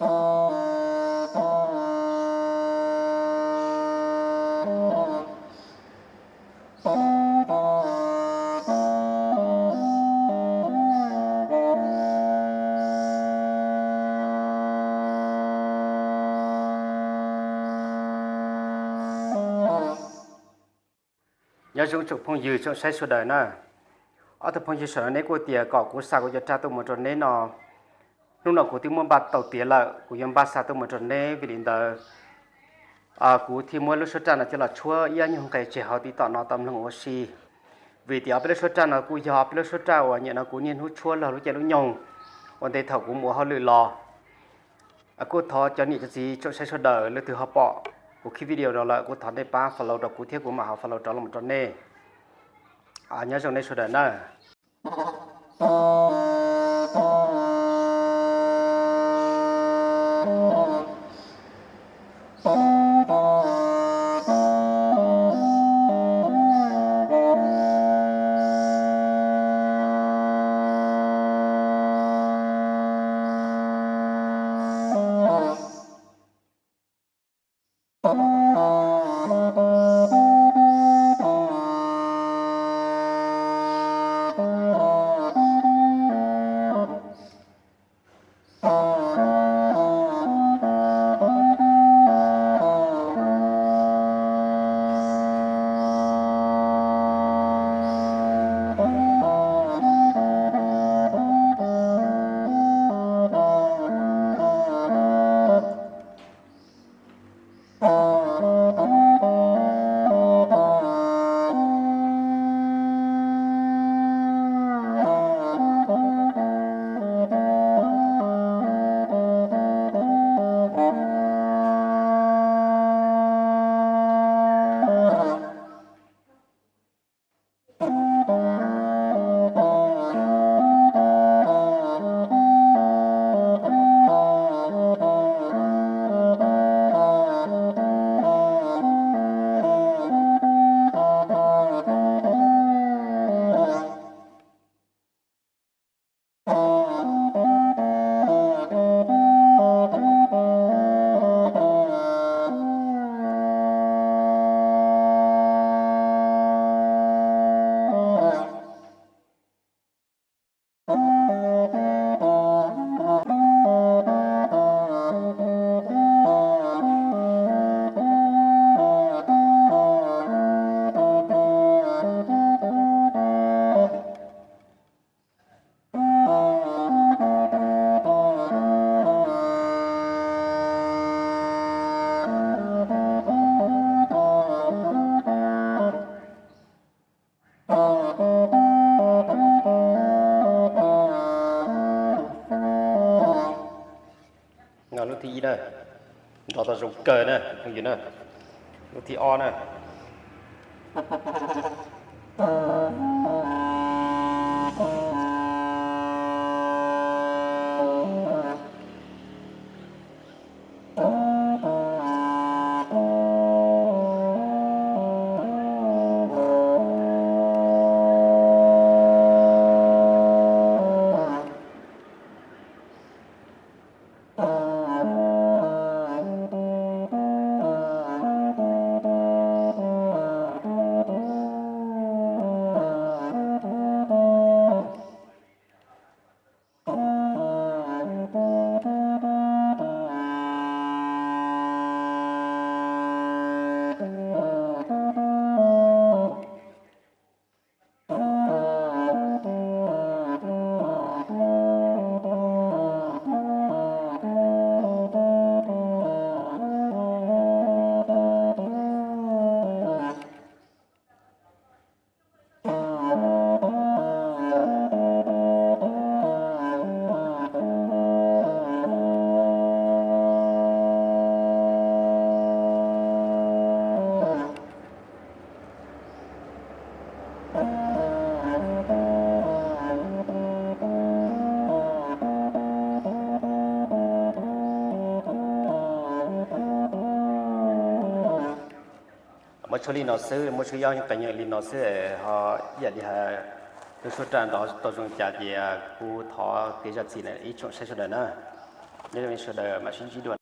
Nyob zoo tsoom phooj ywg tsoom saib sawv daws na. Ob tug phooj ywg sawv daws, neb kuj tias kom kuv xa kuv cov raj tuaj mus rau neb no. Hnub no kuv twb muab npaj tau tiav lawm, kuv yuav npaj xa tuaj mus rau neb. Vim li ntawd, kuv thiaj muab lub suab raj no coj los tshuab ib nyuag nqes tseg hauv TikTok no tau mloog ua si. Vim tias ob peb lub suab raj no kuj yog ob peb lub suab raj uas nim no kuv niaj hnub tshuab laug lub caij lub nyoog ua ntej thaum kuv mus ua hauj lwm los. Kuj thov cov niam cov txiv tsoom saib sawv daws, leej twg ho pom kuv clip video no lawm kuj thov nej pab follow rau kuv thiab kuv mam ho follow rov los rau nej. Nyob zoo nej sawv daws na. Lub thib ib na, nrov tau zoo kawg na phooj ywg na. Lub thib ob na. Muab tshuab li no xwb, muab tshuab yob qee nyeem li no xwb ho. Ib yam li hais lub suab raj nrov tau zoo cas ces kuv thov kev zam txim na ib tsoom saib sawv daws na. Nyob zoo nej sawv daws, mam sib ntsib dua.